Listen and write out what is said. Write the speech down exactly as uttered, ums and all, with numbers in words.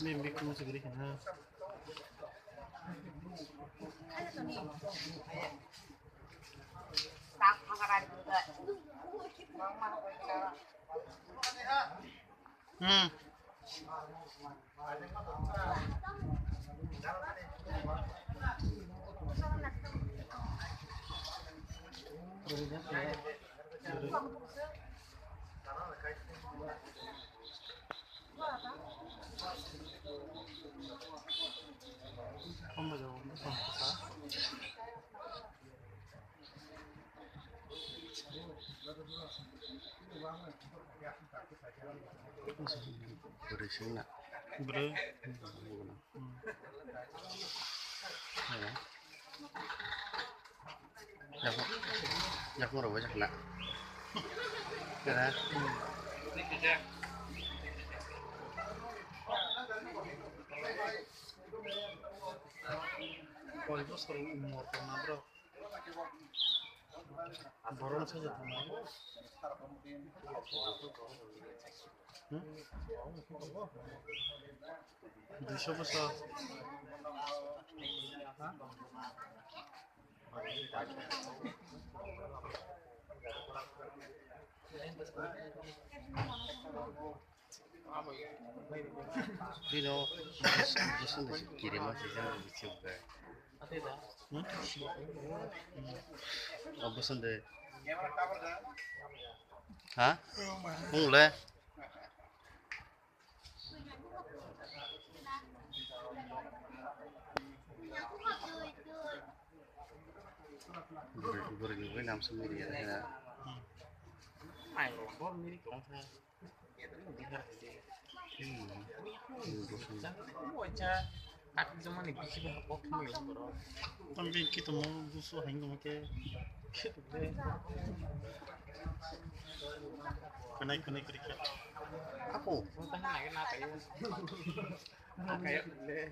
Mem bikung sigiri kana. Hmm. Bwrwi sengna. Bwrwi. Hmm. Yakung, yakung rok bai jakna. Kera. Koi bosor umor tongna bro. Borok se jotto na. Hmm? Duiso bosor. Bino bus-, buswng de kirima sijak bichuk bai. Hmm? O buswng de. Ha? Ung le. Bwrwi, bwrwi ni bai namsong miri ya. Ai, bo miri tong sa. Ang bin kita mau busu hingga make. Kenai, kenai, kerikil. Aku. Kayak le.